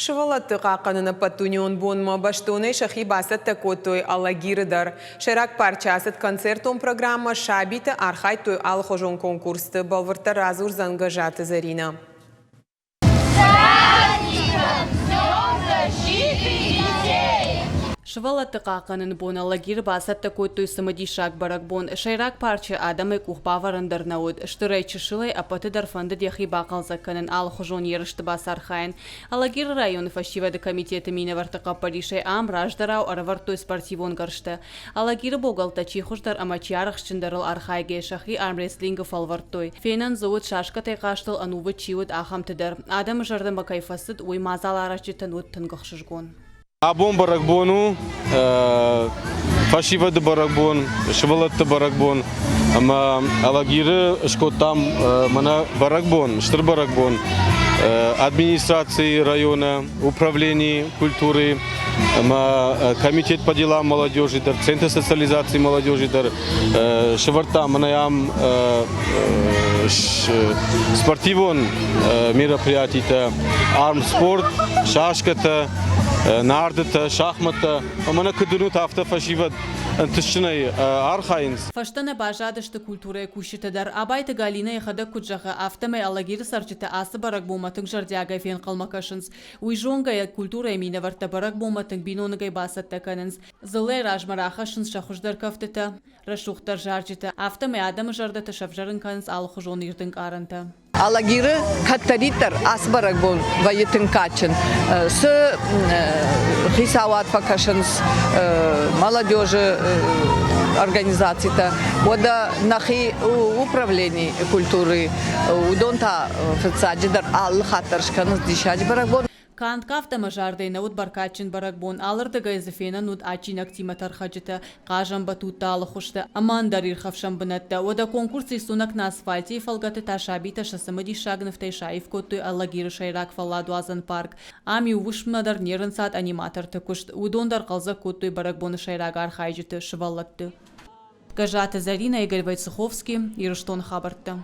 Сывӕллӕтты хъахъхъӕныны ӕппӕтдунеон бонмӕ бӕстонӕй сӕхи бацӕттӕ кодтой Алагиры дӕр. Сӕйраг парчы ацыд концертон программӕ, сабитӕ архайдтой алыхуызон конкурсты. Бӕлвырддӕр радзурдзӕн Гӕззаты Зӕринӕ. Сывӕллӕтты хъахъхъӕныны бон Алагиры бацӕттӕ кодтой цымыдисаг бӕрӕгбон. Сӕйраг парчы адӕмӕй къухбавӕрӕн дӕр нӕ уыд. Стырӕй-чысылӕй ӕппӕты дӕр фӕндыд йӕхи бахъӕлдзӕг кӕнын, алыхуызон ерысты бацархайын. Алагиры районы фӕсивӕды комитеты минӕвӕртты хъӕппӕрисӕй ам раздӕрау ӕрӕвӕрдтой спортивон гӕрзтӕ. Алагиры богӕлттӕ чи хуыздӕр ӕмӕ чи арӕхстджындӕрыл архайгӕйӕ сӕхи армрестлингы фӕлвӕрдтой. Фенӕн дзы уыд, шашкӕтӕй хъазтыл ӕнувыд чи уыд, ахӕмты дӕр. Адӕмы зӕрдӕмӕ кӕй фӕцыд, уый мадзаларазджытӕн уыд тынг ӕхсызгон. Абон бӕрӕгбон у, фӕсивӕды бӕрӕгбон, сывӕллӕтты бӕрӕгбон ӕмӕ Алагиры скодтам мӕнӕ бӕрӕгбон, стыр бӕрӕгбон. Администрацийы районы управленийы культуры ӕмӕ комитет по делам молодежи дӕр, Центр социализации молодежи дӕр сӕвӕрдта мӕнӕ ам спортивон мероприятитӕ, армспорт, шашкӕтӕ, нардытӕ, шахмӕттӕ. Ӕмӕ нӕ куыд уынут, афтӕ фӕсивӕд ӕнтыстджынӕй архайынц. Фӕстӕ нӕ баззадысты культурӕйы кусджытӕ дӕр. Абайты Галинӕ йӕхӕдӕг куыд зӕгъы, афтӕмӕй Алагиры цӕрджытӕ ацы бӕрӕгбонмӕ тынг зӕрдиагӕй фенхъӕлмӕ кӕсынц. Уый зонгӕйӕ, культурӕйы минӕвӕрттӕ бӕрӕгбонмӕ тынг биноныгӕй бацӕттӕ кӕнынц. Дзыллӕйы размӕ рахӕссынц сӕ хуыздӕр кӕфтытӕ, рӕсугъддӕр зарджытӕ, афтӕмӕй адӕмы зӕрдӕты сӕвзӕрын кӕнынц алыхуызон ирд ӕнкъарӕнтӕ. Алагиры кӕддӕриддӕр ацы бӕрӕгбон вӕййы тынг кадджын. Цы хицауад фӕкӕсынц молодежы организацитӕ, уӕдӕ нӕхи управлени культуры, уыдон та фыццаджыдӕр алы хатт дӕр скӕнынц диссаджы бӕрӕгбон. Канд кафт ӕмӕ зардӕй нӕ уыд бӕркадджын бӕрӕгбон, алырдыгӕй дзы фенӕн уыд адджинӕгтимӕ тӕрхӕджытӕ, хъазӕн батутты алы хуызтӕ ӕмӕ ӕндӕр ирхӕфсӕн бынӕттӕ. Уӕдӕ конкурс Рисунок на асфальте-йы фӕлгӕты та сабитӕ сӕ цымыдисаг нывтӕй саив кодтой Алагиры сӕйраг фӕлладуадзӕн парк. Ам иу уысммӕ дӕр не рынцад аниматорты куыст. Уыдон дӕр хъӕлдзӕг кодтой бӕрӕгбоны сӕйраг архайджыты, сывӕллӕтты. Гӕззаты Зӕринӕ, Игорь Войцеховский, Ирыстоны хабӕрттӕ.